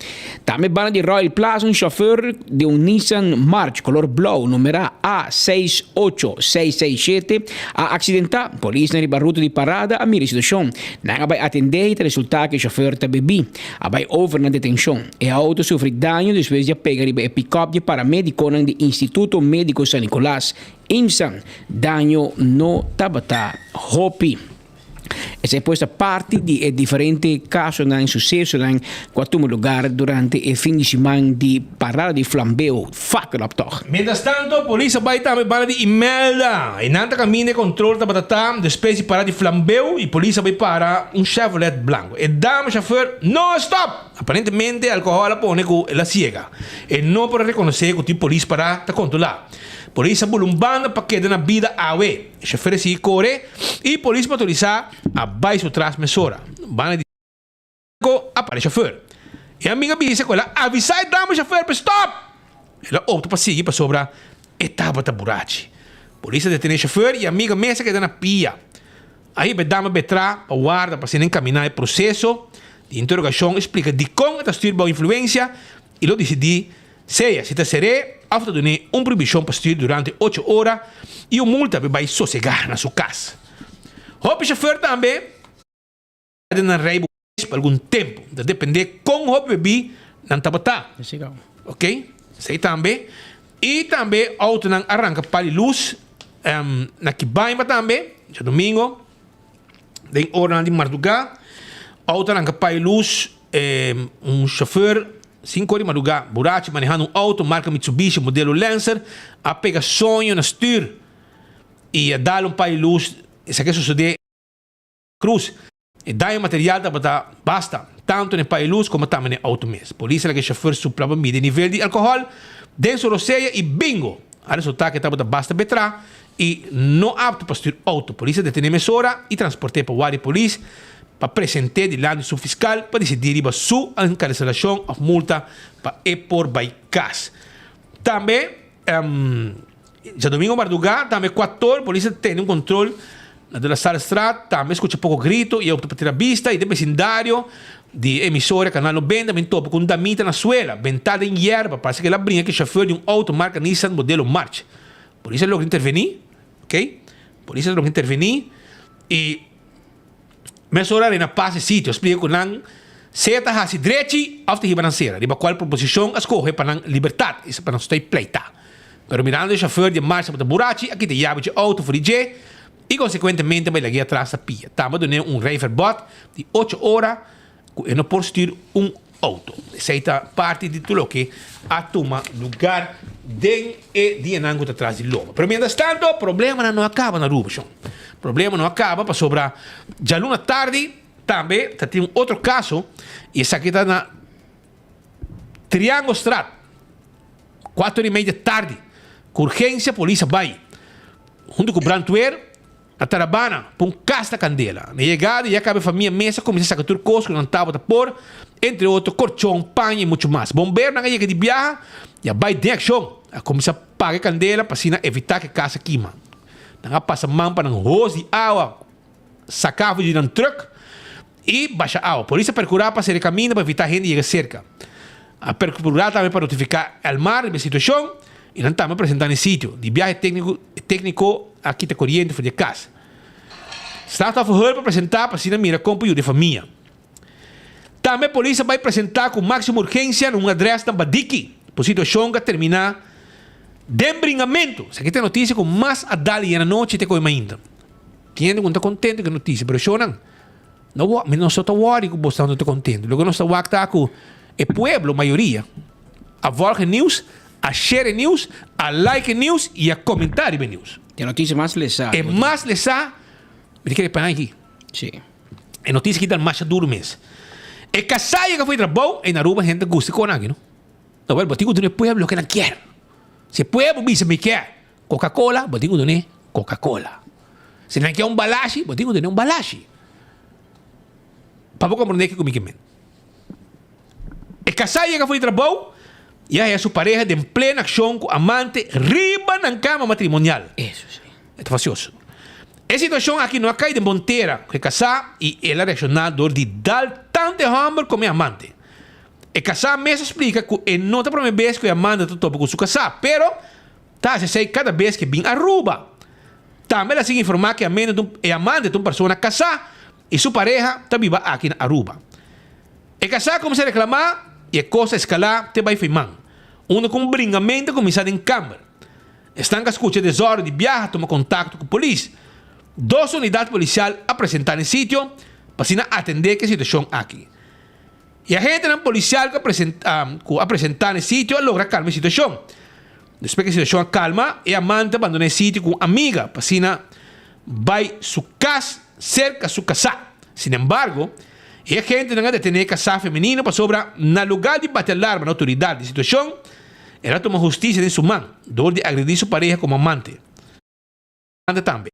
Tambe banda di Royal Plaza un shofèr di un Nissan March kolor blou numerá A seis ocho seis seis shete a aksidentá. Polisnan riba ruta di parada a mira e situashon. Nan a bai atendé i ta resultá ku e shofèr ta bebí. A bai over na detenshon. E auto sufri daño despues di a pega riba e pickup di e paramediconan di Instituto Medico San Nicolas, IMSAN. Daño no tabata hopi. Esei pues ta parti di e diferente casonan y sucesonan cu a tuma lugar durante e fin di siman di parada di flambeo Fakkeloptocht. Mientras tanto, polis a bai tambe banda di Imelda. Einan ta caminda e control tabata ta despues di parada di flambeo y polis a bai para un Chevrolet blanco. E dama chauffeur no a stop! Aparentemente alcohol a pone cu el a ciega. E no por a reconoce cu tin polis para ta controla. Polis a bula un banda pa keda na bida awe. E chauffeur a sigui core y polis motorisa a bai su tras mesora. Banda di. Ko a para e shofèr. E amiga bisa ku el a avisá e dama shofèr pa stòp. El a opta pa sigui pasobra e tabata burachi. Polis a detené e shofèr i e amiga mes a keda na pia. A hiba e dama betrá pa warda pa asina enkaminá e proseso di interogashon i splika dikon e ta stuur bou influensia i lo disidí sea si ta ser'é. òf ta dun'é un prohibishon pa stuur durante ocho ora i un multa pa e bai sosegá na su kas. Hopi shofèr tambe ta den nan rijbewijs pa algun tempu, ta dependé kon hopi bebí nan tabata. Ok, esei tambe. I tambe outonan a ranka pal di lus na Kibaima tambe, djadumingo. Den oranan di mardugá, outo a ranka pai lus, un shofèr sinku ora di mardugá burachi manehando un outo marka Mitsubishi modelo Lancer a pega soño na stür i a dal un pai lus. Esaki a sosodé Cruz. E daño material tabata basta, tantu na e pai lus komo tambe na e outo mes. Polis a laga e shofèr supla pa midi e nivel di alkohòl den su rosea i bingo! A resultá ku e tabata basta betrá i no apto pa stuur outo. Polis a detené mesora i transport'é pa wari polis pa present'é dilanti su fiskal pa disidí riba su enkarselashon òf multa pa e por bai kas. Tambe djadumingu mardugá tambe kuator polis a tene un kontrol na De La Sallestraat. Tambe skucha poko grito i a opta pa tira bista i den besindario di e emisora Kanal 90 bin topa ku un damita na suela bentá den yerba. Parse ku el a bringa ku e shofèr di un outo marka Nissan modelo March. Polis a logra intervení, ok, polis a logra intervení i mesora rena pas e sitio, a splika ku nan sea ta hasi drechi òf ta hiba nan sera, riba kual proposishon a skohe pa nan libertat, esta pa nan stoi pleita. Pero mirando e shofèr di e marcha tabata burachi, a kita e yabi dje outo for di dje i konsekuentemente a bai lag'é atras ta pia. Tambe a dun'é un rijverbod di ocho ora. Cu e no por stuur un auto. Esey ta parti di tur loke a tuma lugar den e dianan cu ta tras di lomba. Pero mientras tanto, problemanan no a caba na Aruba, shon. Problema no a caba pasobra djaluna tardi tambe ta tin un otro caso y esaki ta na Triangelstraat, cuatro y media tardi. Cu urgencia polis a bay hunto cu brandweer. Na Tarabana, pa un kas na kandela. Na yegada ya kaba e famia mes a kuminsá saka tur kos ku nan tabata por, entre otro korchon, paña i muchu mas. Bomberonan a yega di biaha i a bai den akshon. A kuminsá paga e kandela pa asina evitá ku e kas a kima. Nan a pasa man pa nan hos di awa saka for di nan trùk i basha awa. Polis a perkurá pa sera e kaminda pa evitá hende yega serka. A perkurá tambe pa notifiká Elmar riba e situashon i nan tambe a presentá na e sitio. Di biaha e tékniko a kita koriente for di e kas. Slachtofferhulp a presentá pa asina mira kon por yuda e famia. Tambe polis a bai presentá ku máksimo urgensia na un adrès na Badiki pa un situashon ku a terminá den bringamentu. Esaki ta e notisia ku mas a dal ayera nochi te koe mainta. Tin hende ku no ta kontentu ku e notisia, pero shownan. No wo, mi nos no ta worry ku bosnan no ta kontentu. Loke nos ta wak ta ku e pueblo, mayoria, a volg e nieuws, a share e nieuws, a like e nieuws i a komentá riba e nieuws. E notisia mas lesá. E mas lesá, mi ta kere paña aki. Sí. E notisia aki ta masha duru mes. E kasá yega for di trabou, ei na Aruba hende ta gusta e kosnan aki, no? No, wèl, bo tin ku duna e pueblo loke nan kier. Si e pueblo bisa mi kier Coca-Cola, bo tin ku dun'é Coca-Cola. Si nan ke un balashi, bo tin ku dun'é un balashi. Pa bo komprondé kiko mi ke men. E kasá yega for di trabou i a haña su pareha den plena akshon ku amante riba nan kama matrimonial. Eso si. E ta fasioso. E situashon aki no a kai den bon tera ku e kasá i el a reakshoná dor di dal tantu e hòmber komo e amante. E kasá mes a splika ku e no ta promé bes ku e amante ta topa ku su kasá, pero Ta hasi esei kada bes ke bin Aruba. Tambe el a sigui informá ke e amante ta un persona kasá i su pareha ta biba aki na Aruba. E kasá a kuminsá reklamá i e kos a eskalá te bai Feiman, unda ku un bringamentu a kuminsá den kamber. Esnan ku a skucha e desòrdu di biaha a tuma kontakto ku polis. Dos unidat polisial a presentá na e sitio pa asina atendé ku e situashon aki. E agentenan polisial ku a presentá na e sitio a logra kalma e situashon. Despues ku e situashon a kalma, e amante a bandoná e sitio ku un amiga pa asina bai su kas serka su kasá. Sinembargo, e agentenan a detené e kasá femenino pasobra na lugá di bati alarma na outoridat di e situashon, el a tuma hustisia den su man dor di agredí su pareha komo amante tambe.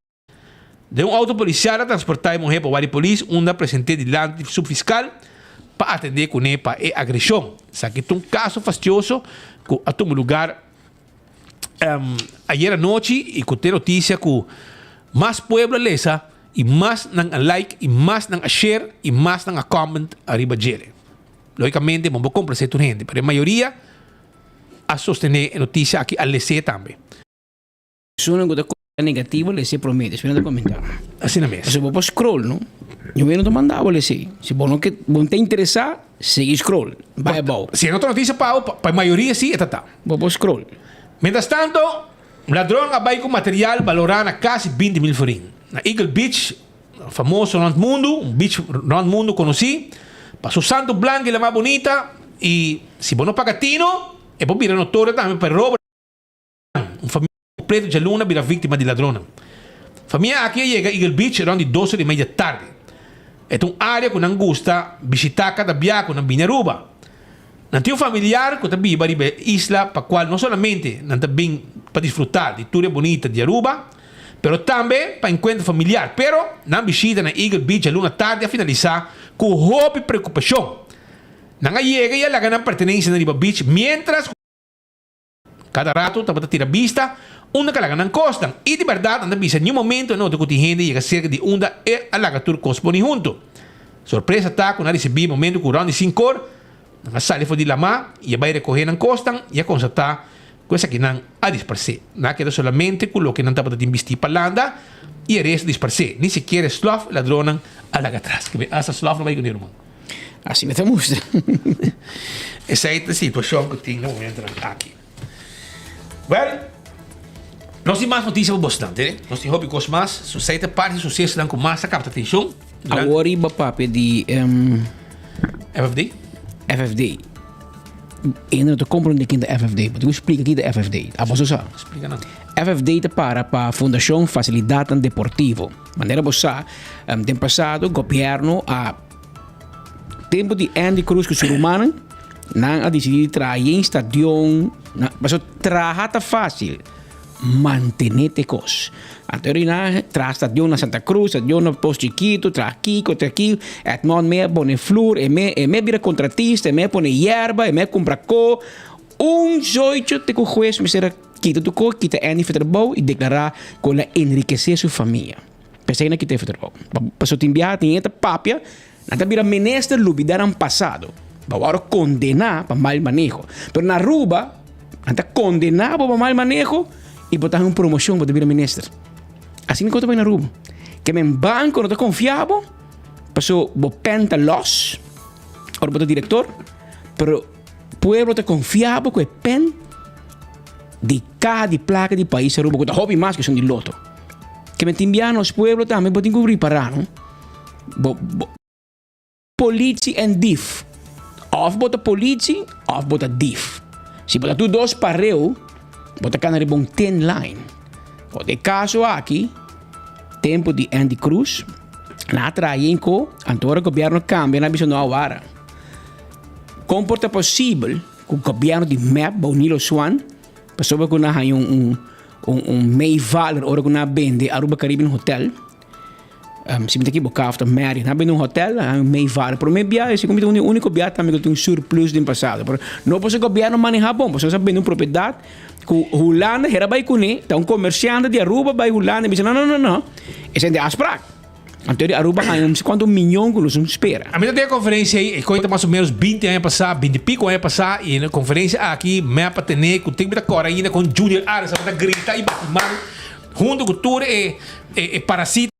Den un auto policial a transporta e muher pa wari polis unda a presente dilanti di subfiscal pa atende cune pa e agresion. Esaki ta un caso fastioso cu a tuma lugar ayer anochi y cu t'e noticia cu mas pueblo a lesa y mas nan a like y mas nan a share y mas nan a comment ariba djele. Logicamente bo no por complace tur hende pero e mayoria. a sostené e notisia aki a les'é tambe. Esunnan ku ta komenta negativo les'é promé, despues nan ta komentá. Asina mes. Pasobra bo por scroll, no? Yo no ta manda bo les'é. Si bo no ke, bo no ta interesá, sigui scroll, bai abou. Si e no ta notisia pa bo, pa e mayoria si e ta ta. Bo por scroll. Mientras tanto, ladron a bai ku material balorá na kasi 20 mil florin. Na Eagle Beach, famoso rond mundu, un beach rond mundu konosí pa su santu blanku i lamá bunita, i si bo no paga tino, e por bira notorio tambe pa e robo. Un famia kompleto djaluna bira víktima di ladronnan. Famia aki a yega Eagle Beach rond di dos ora i media tardi. E ta un área ku nan gusta bishitá kada bia ku nan bini Aruba. Nan tin un familiar ku ta biba riba e isla pa kual no solamente nan ta bin pa disfrutá di tur e bunita di Aruba, pero tambe pa enkuentro familiar. Pero nan bishita na Eagle Beach djaluna tardi a finalisá ku hopi preokupashon. Nan a yega i a laga nan pertenensianan riba beach miéntras ku. Kada ratu tabata tira bista unda ku a laga nan kosnan, i di bèrdat nan ta bisa niun momentu e nota ku tin hende yega serka di unda e a laga tur kos poni huntu. Sorpresa ta ku nan a risibí momentu ku rònt di sinkor nan a sali for di lamá i a bai rekohé nan kosnan i a konstatá ku esakinan a disparsé. Nan a keda solamente ku loke nan tabata tin bistí pa landa i e resto disparsé. Ni sikiera e slòf e ladronnan a laga atras. Asta slòf no bai ku ne ruman. Asina ta mustra. Esei ta e situashon ku tin na momentonan aki. Wèl, nos tin mas notisia pa bosnan, tende? Nos tin hopi kos mas. So, esei ta parti di susesonan ku mas a kapta atenshon. Awor riba papia di FFD? FFD. Hende no ta komprende kin ta FFD. Bo tin ku splika ki ta FFD. Abo so sa. Splika nan. FFD ta para pa Fundashon Fasilidatnan Deportivo. Manera bo sa, den pasado gobièrnu a tempu di Andy Cruz ku su rumannan, nan a disidí di traha yen stadion. Pasobra traha ta fásil, mantené ta e kos. Anto ora nan traha stadion na Santa Cruz, stadion na Pos Chikitu, traha kiko, traha ki, Edmond mei a pone flur, e mei e mei a bira kontratista, e mei a pone yerba, e mei a kumpra ko. Un zoicho te ku hues mester a kita tur kos, kita Andy for trabou i deklará ku el a enrikesé su famia. P'esei nan kit'é for trabou. Pasobra tin biaha tin hende ta papia, nan ta bira minister lubidá nan pasado. Bo a wòrdu kondená pa mal maneho. Pero na Aruba, nan ta kondená bo pa mal maneho i bo ta haña un promoshon, bo ta bira minister. Asina ku ta bai na Aruba. Ke men banko no ta konfia bo, pasobra bo pèn ta lòs ora bo ta direktor, pero. Pueblo ta confia bo cu e pen di caha di placa di pais Aruba cu ta hopi mas cu esun di loto. Ke men tin bia nos pueblo tambe bo tin cu ripara no. Bo, bo politie en dief. Of bo ta politie of bo ta dief. Si bo ta tur dos pareu bo ta cana riba un thin line. O den caso aki tempo di Andy Cruz nan a traha yen co anto ora gobierno cambia nan a bisa no awara. Kon por ta posibel ku gobièrnu di mep bou Nilo Swan pasobra ku nan haña un un un un meevaller ora ku nan a bende Aruba Caribbean Hotel? Si mi ta ekiboká of ta Marriott, nan a bende un hotel nan haña un meevaller. Promé bia esei ku mi ta un di úniko bia tambe ku tin un surplus den pasado. Pero no pasobra gobièrnu manehá bon, pasobra nos a bende un propiedat ku Hulanda hera bai kuné, ta un komersiante di Aruba bai Hulanda i bisa no no no no, esei ta e afsprak. Anto di Aruba haña un cuanto miñon cu nos un spera. A mi ta den e conferencia ey, e coy ta mas o menos binti aña pasa, binti pico aña pasa, y na e conferencia aki mep a tene cu tin mi ta cora ainda con Junior Arias tabata grita y bati man hunto cu tur e e parasita.